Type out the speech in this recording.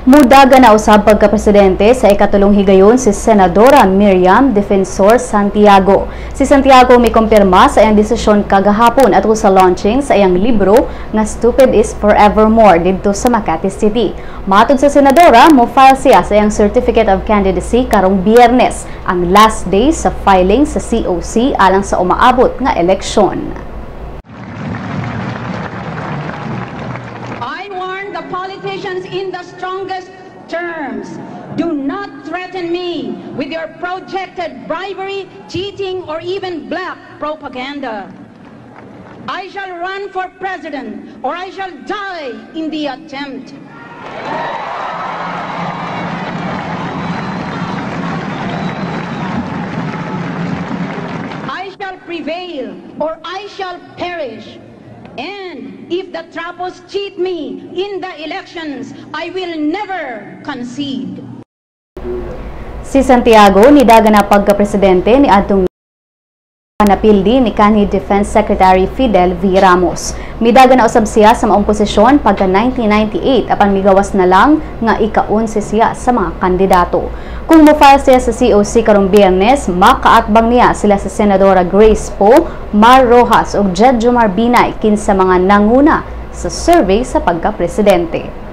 Mudaga na usab pagka-presidente sa ikatulong higayon si Senadora Miriam Defensor Santiago. Si Santiago may kumpirma sa iyang desisyon kagahapon ato sa launching sa iyang libro nga Stupid is Forevermore didto sa Makati City. Matod sa senadora, mo-file siya sa iyang Certificate of Candidacy karong Biyernes, ang last day sa filing sa COC alang sa umaabot nga eleksyon. I warn the politicians in the strongest terms. Do not threaten me with your projected bribery, cheating, or even black propaganda. I shall run for president or I shall die in the attempt. I shall prevail or I shall perish. And if the trapos cheat me in the elections, I will never concede. Si Santiago nidaga na pagka-presidente ni adtong napildi ni kanhi Defense Secretary Fidel V. Ramos. Midaga na usab siya sa maong posisyon pagka 1998 apan migawas na lang nga ika-11 siya sa mga kandidato. Kung mo-file siya sa COC karong Biyernes, makaatbang niya sila sa Senadora Grace Poe, Mar Rojas ug Jejomar Binay kinsa mga nanguna sa survey sa pagka-presidente.